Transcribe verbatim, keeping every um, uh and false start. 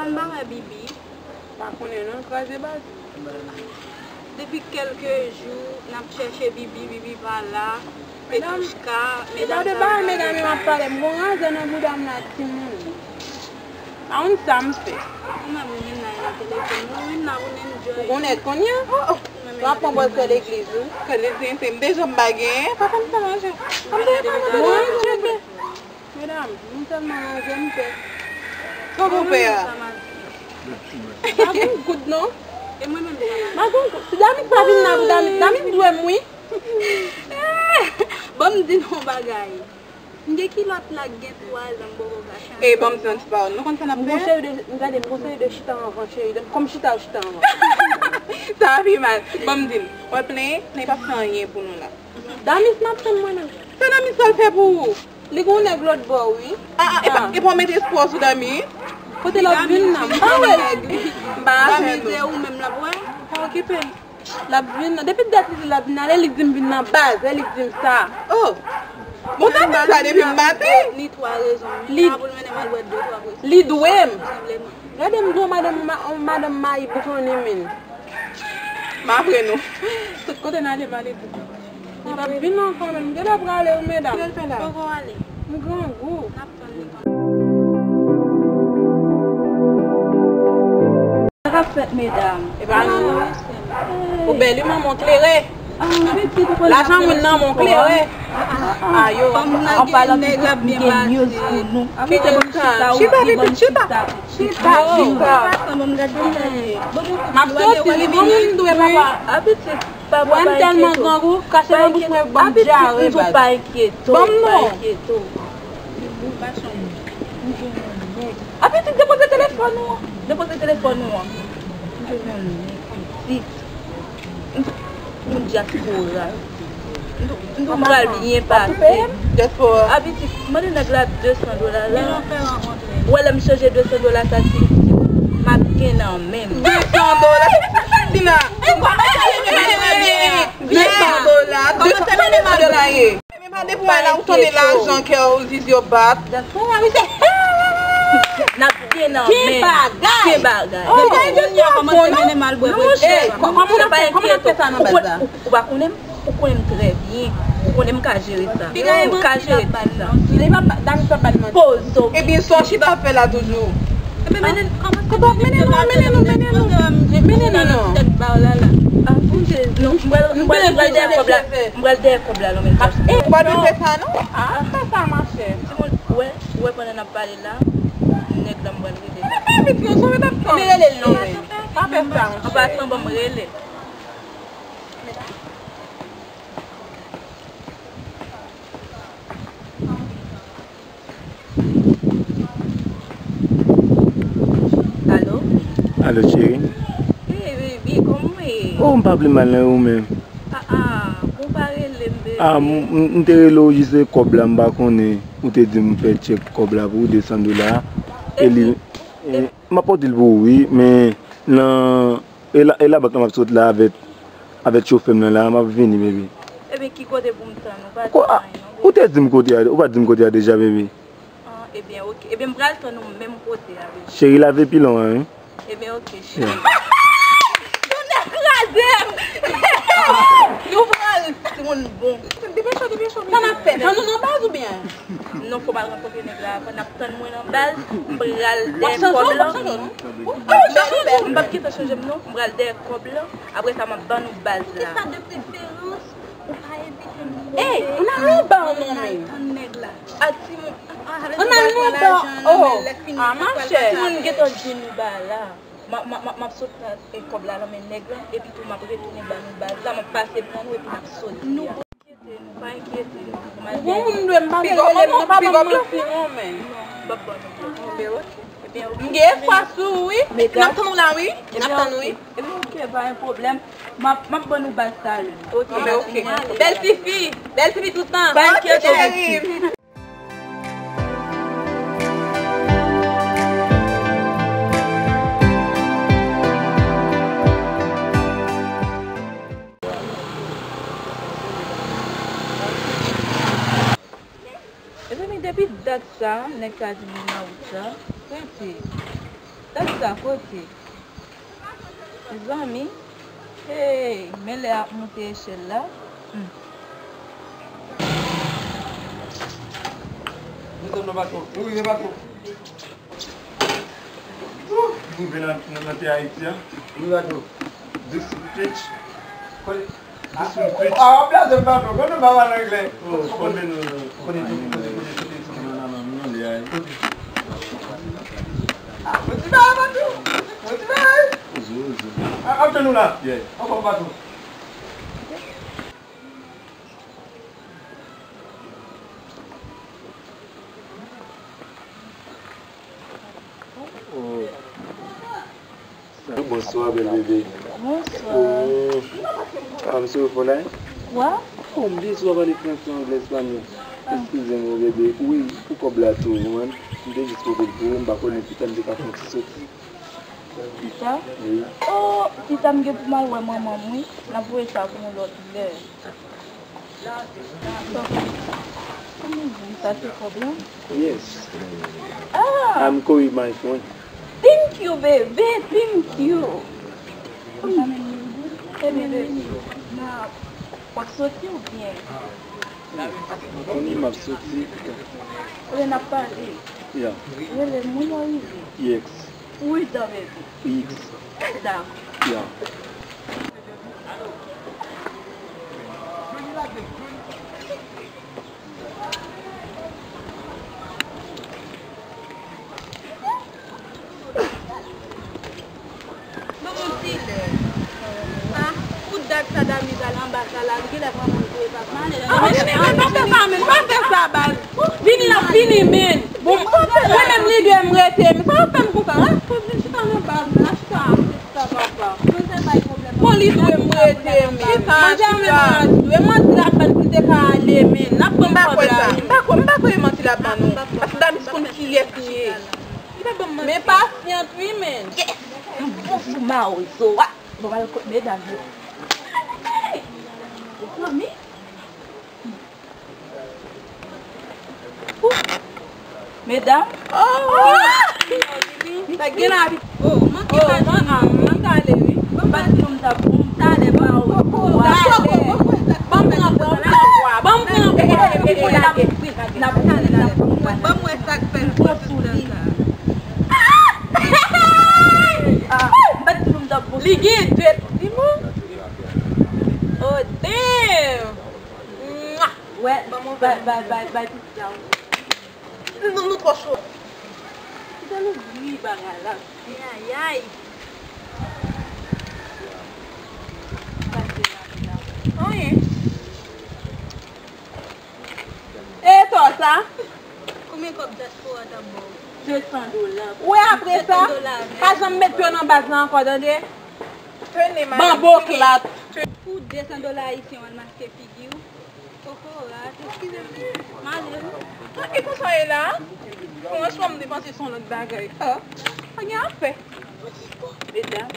M pa wè Bibi. Pa konnen non, kraze baz. Depi kèlke jou, n ap chèche Bibi, Bibi pa la. Petouchka, medam, medam, medam, yo ap pale. M gon razè nan bouda m la, timoun. Pa konn sa m fè. Ou menm, ou vin la nan telefòn. Ou vin la pou n enjoy. Ou konnen kounye a? W ap pran bòl sè legliz, wi. Sè legliz, m te janm pa genyen. Pa fè m sa manje. M te pa nan bouda m. Medam, m tèlman manje, m pè. Sa w pè a? Pa gon goud non. E mwen menm sa manje. Pa gon goud. Si Damis pa vin la pou Damis, Damis dwe m wi. Ban m di nou yon bagay. M gen kilòt la k gen twa zan m poko ka chanje. E ban m di yon ti pawòl. Nou konn sa n ap fè? M gon seri de, m gade m gon seri de chita anvan cheri. Kòm chita ou chita anvan. Sa pi mal. Ban m di l. W ap plenyen, men li p ap fè anyen pou nou la. Damis m ap tann mwen menm. Sa Damis pral fè pou ou? Li gon nèg lòt bò wi. Ah, ah, epa, epa w mete espwa w sou Damis. Kote l ap vin nan? M pa wè l. M pa wè l. Damis se ou menm l ap wè. Pa okipe l. L ap vin nan. Depi dat li di l ap vin nan, lè li di m vin nan baz, lè li di m sa. Oh. Bon, Damis sa depi m maten. Li twa rezon. Li, li dwe m. Gade m dwe w madanm, madanm mayi boutonnen men. M apre nou. Tout kote n ale m ale tou. Li p ap vin ankò menm. Gen lè prale wi medam. Kilè l fè la? Poko ale. M grangou. N ap tann li kanmenm. Sa k ap fèt medam? E pa nou non. Ou bèl wi manman, w klere. Lajan moun nan men w klere. Ayo. An palan pitit m gen news pou nou. Kite m chita, chita pitit chita. Chita, chita. M ap soti, li bon moun dwe papa. Apitit, pa, pa, pa enkyete w. Wè m tèlman grangou, kache nan bouch mwen, ban m dyare baz. Apitit, pa enkyete w, pa enkyete w. Ou pa sonje. Ou jwenn yon nèg. Apitit, depoze telefòn ou an. Depoze telefòn ou an. Ou jwenn yon nèg pitit. Moun dyaspora. M tou, m tou pral byen pase. Dyaspora. Apitit, mande nèg la de san dola la. Ou wè lè m chanje de san dola sa, si, si m ap gen nan men m. De san dola? Tina. De san dola. De san, kòman de san dola ye? Men pa depi w wè la, ou tande lajan kè w, zizi yo bat. N ap gen nan men. Gen bagay. Gen bagay. Depi kounye a w kòmanse mennen m al bwè brèd. Ey, kòman w ap fè, kòman w ap fè sa nan baz la? Ou pa konnen m? Ou konnen m trè byen. Ou konnen m ka jere sa. M ka jere tout sa. Poze w. Ebyen, sa w chita ap fè la toujou? Ebyen, mennen, kòman se mennen nou, mennen nou, mennen nou, mennen nou non. Non, m pral, m pral, m pral dèyè kòb la. M pral dèyè kòb la, non, men. Ou pa dwe fè sa, non? Ah, fè sa, machè. Timoun, ou wè, ou wè pandan n ap pale la, nèg la m pral rele. Epi vit, non, sa w t ap tann. Men rele l non, men. Pa fè sa, machè. An pasan, ban m rele. Alo? Alo, cheri. Hey, baby, kòman w ye? Oh, m pa pi mal, nan ou menm? Ah, ah, bon, pa rele m, baby. Ah, m, m, m te rele w jis se kòb la, m pa konnen. Ou te di m fè tchèk kòb la pou ou, de san dola. E li, epi, e, m ap pote l pou ou, wi, men nan E la, e labank la m ap sot la avèk, avèk chofè m nan la, m ap vini, baby. Ebyen, ki kote pou m tann ou? Pa di m anyen non, baby. Ou te di m kote a, ou pa t di m kote a deja, baby? Ah, ebyen, oke. Ebyen, m pral tann ou menm kote a, baby. Cheri, lave pilon an, wi. Ebyen, oke, cheri. Tonnè kraze m! Nou pral, timoun bon. Depeche w, depeche w, baby. Sa n ap fè? Tann nou nan baz oubyen? Non, fò m al rankontre nèg la avan. N ap tann mwen nan baz. M pral dèyè kòb la. M p ap gentan chanje m non. M pral dèyè kòb la. Apre sa, m ap ban nou baz la. Kisa de preferans ou ka evite m? Ey, ann al anba non, men. Ann al tann nèg la. A timoun. Ann al anba. Oh, a machè. Timoun gentan di nou ba la. M a, m a, m a, m ap sot pran, e, kòb la nan men nèg la, epi tou m ap retounen ban nou baz la, m ap pase pran nou epi n ap soti a. Nou pa enkyete nou, pa enkyete nou. Ou gon moun dwe m pa vle rele m, nou pa ban m manti non, men. Non, m p ap ban nou manti. Ebyen, oke. M gen espwa sou ou, wi. N ap tann ou la, wi. N ap tann ou, wi. Ebyen, oke, pa gen pwoblèm. M ap, m ap ban nou baz talè. Oke, oke. Bèl tifi, bèl tifi tout tan. Pa enkyete w, pitit. Mezanmi, depi dat sa, nèg sa di m nan wout sa, tande. Gad sa kote. Mezanmi. Hey, men lè ap moute echèl la. Hmm. Nou rive nan, nan, nan peyi Ayiti a. Wi, Bato. District Pitch. District Pitch. Ah, w ap blaze m, Bato. Kòman w pa pale anglè? Oh, konnen nou. Konnen tout, konnen, konnen, konnen, konnen. Non, non, non, non, li a. Ah, bon ti bagay, Bato. Bon ti bagay. Ozo, ozo. Ah, ap tann nou la. Yeah. Ankò, Bato. Oh. Bonswa, bèl bebe. Bonswa. Oh. Ah, misye ou fò la, hein? Wa? Oh, m te sou pale fransè, anglè, espanyòl. Eskize m, bebe. Wi, pou kòb la tou, ou konprann? M te jis pote l pou ou, m pa konnen pita m te ka fè yon ti soti. Pita? Wi. Oh, pita m gen pou m al wè manman m, wi. N ap voye sa pou yon lòt lè. Kòman di m sa se kòb la? Yes. Ah! I'm Kobe, my phone. Thank you, baby. Thank you. Ebyen, baby, na, w ap soti oubyen? Konnen m ap soti. Oubyen n ap pale? Yeah. Rele m, wi, lè w rive. Yes. Wi, dan, baby. X. Dakò. Yeah. Ban m yon ti lè. Ah, pou dat sa Damiz al anba sa la, li genlè pran moun pou epa. M ale. Ah, ok, men pa fè sa, men pa fè sa, baz. Vini, l ap vini, men. Bon, mwen menm lidè m rete, men sa w ap fè m konsa, rès pou vin chita nan baz la, chita. Sa papa. Polis dwe m rete, men. Manzè a menm raz dwe. Manti l ap ban pou l te ka ale, men. N ap pran kòb la. M pa kwè, m pa kwè e manti l ap ban nou. Paske Damiz konn kiyès li ye. Li pa ban m manti. Men pasyant wi, men. Bon fou mawozo. Bon, al kot medam yo. Ou pran mi? Medam. Oh! Sa gen la. Oh, manke pa di. Mwen ka ale, wi. Mwen pa di nou m t ap, m talè pa ou. Ban m pran, ban m pran, ban m pran. Ban m wè sa k fè l pran tout tan sa. Ah! M pa di nou m t ap. Li gen de. Li bon. Oh, damn! Mwah! Wè, bay, bay, bay, bay, pitit la. Nou, nou twò cho. Kite nou ouvri bagay la. Ayayay. Anyen. E to sa? Konbyen kòb dyaspora t ap ba w? De san dola. Ou wè apre sa, pa janm met pye w nan baz la ankò, tande? Banboklat. Pou de san dola ayisyen, w al maske figi w. Kokorat, eskize m. M ale wi. An, e konsa w ye la? Bon, franchman, m te panse se yon lòt bagay. Ah, pa gen afè. Medam.